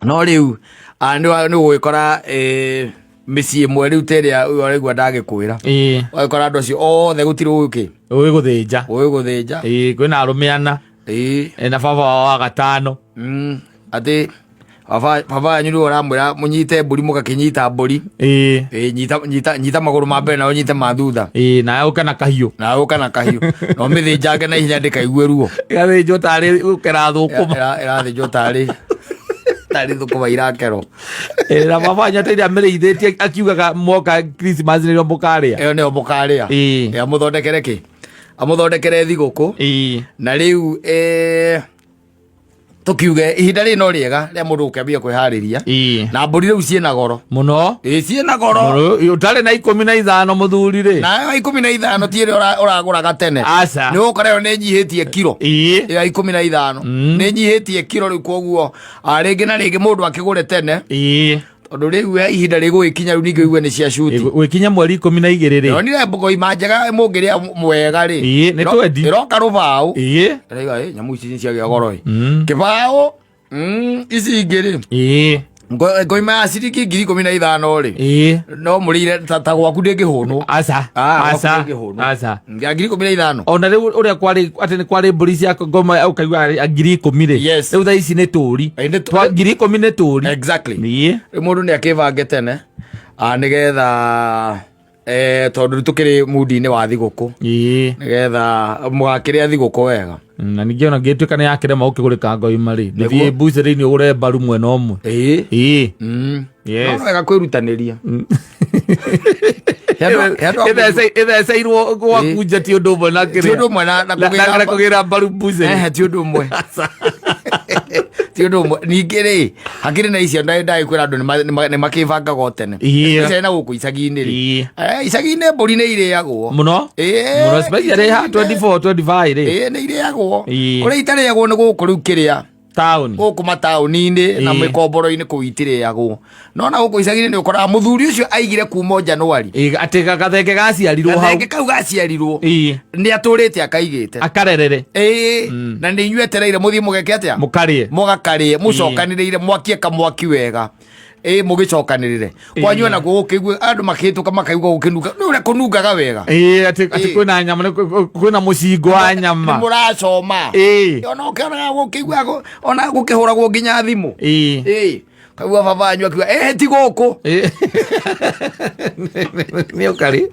No rĩu nĩ ũgũgĩkora mĩciĩ ĩmwe rĩu ta ĩrĩa ũyũ ũraigua ndagĩkwĩra, ũgagĩkora andũ acio othe gũtirĩ ũkĩ ũĩ gũthĩnja. Ũĩ gũthĩnja. Ĩĩ, kwĩna arũme ana. Na baba wao wa gatano. Atĩ baba wanyu rĩu ũramwĩra mũnyite mbũri, mũgakĩnyita mbũri. Nyita, nyita, nyita magũrũ ma mbere na ũnyite ma thutha. Ĩĩ, nawe ũke na kahiũ. Na ũka na kahiũ na ũmĩthĩnjange na ihenya ndĩkaigue ruo. Ĩgathĩnjwo tarĩ gũkera thũkũma. Ĩrathĩnjwo tarĩ thũkũma irakerwo. Ĩĩ, na baba wanyu ateire amĩrĩithĩtie akiugaga mwoka Christmas nĩrĩo mũkarĩa. Ĩyo nĩyo mũkarĩa. Ĩ, amũthondekere kĩ, amũthondekere thigũkũ. Na rĩu tũkiuge ihinda rĩrĩ no rĩega rĩa mũndũ gũkĩambia kwĩharĩria. Na mbũri rĩu ciĩna goro. Mũno. Ĩ, ciĩna goro. Mũno. Ũtarĩ na 15 mũthuri rĩ. Na 15 ti ĩrĩa ũragũraga tene. Aca. Nĩ ũgũkora ĩyo nĩ nyihĩtie kiro. Ya 15 nĩ nyihĩtie kiro rĩu, koguo rĩngĩ na rĩngĩ mũndũ akĩgũre tene, tondũ rĩu ihinda rĩgũgĩkinya rĩu ningĩ ũigue nĩ cia cuti. Gwĩkinya mweri 12 rĩ. Ndonire mbogoima njega mũngĩrĩa mwega rĩ. Ĩĩ, nĩ twendi. Ĩroka rũbaũ. Ĩrauga, "Ĩ, nyamũ ici nĩ ciagĩa goro ĩ." Kĩbaũ, ici ingĩ rĩ, ngoima ya ciringi 15,000 rĩ, no mũrĩire ta gwaku ndĩngĩhũnwo. Aca. Ah, gwaku Aca. ndĩngĩhũnwo. Aca. Ya 15,000. Ona rĩu ũrĩa kwarĩ atĩ nĩ kwarĩ mbũri cia ngoma ũkaigua arĩ 10,000 rĩ. Rĩu thaa ici nĩ tũri. Ĩ, nĩ Twa 10,000 nĩ tũri. Exactly. Rĩu mũndũ nĩ akĩbange tene nĩgetha tondũ rĩu tũkĩrĩ mundi-inĩ wa thigũkũ, nĩgetha mũgakĩrĩa thigũkũ wega. Na ningĩ ona ngĩtuĩka nĩ yakĩrema ũkĩgũrĩka ngoima rĩ, gĩthiĩ mbucĩrĩ-inĩ ũgũre mbaru mwena ũmwe. No wega kwĩrutanĩria. He andũ Ĩtheceirwo gwaku nja ti ũndũ ũmwe na Ti ũndũ ũmwe na kũgĩra na kũgĩra mbaru mbucĩrĩ. Ehe, ti ũndũ ũmwe, ti ũndũ ũmwe. Ningĩ rĩ, hakĩrĩ na icio ndagĩkwĩra andũ nĩ makĩbangaga o tene. Icio na gũkũ icagi-inĩ rĩ, icagi-inĩ mbũri nĩ irĩagwo. Mũno. Mũno, especially ha 24 25 rĩ. Ĩĩ, nĩ irĩagwo. Kũrĩa itarĩagwo nĩ gũkũ rĩu kĩrĩa taũni. Gũkũ mataũni-inĩ na mĩkomboro-inĩ kũu itirĩagwo, no na gũkũ icagi-inĩ nĩ ũkoraga mũthuri ũcio aigire kuma o Januari. Ĩĩ, atĩ gathenge gaciarirwo hau. Gathenge kau gaciarirwo nĩ atũrĩte akaigĩte. Akarerere. Ĩĩ, na nĩ inyuĩ etereire mũthiĩ mũgeke atĩa? Mũkarĩe. Mũgakarĩe mũcokanĩrĩire, mwakie kamwaki wega, ĩĩ, mũgĩcokanĩrĩre kwanyu. Ona gũkĩigua andũ makĩhĩtũka makaigua gũkĩnunga, nĩ ũrĩa kũnungaga wega. Ĩĩ, atĩ kwĩna nyama, kwĩna mũcingo wa nyama. Nĩ mũracoma. Ona ũkĩonaga gũkĩigua ona gũkĩhũragwo nginya thimũ. Ĩĩ, kaigua baba wanyu akiuga, "Ĩ, ti gũkũ." Nĩ ũkarĩ.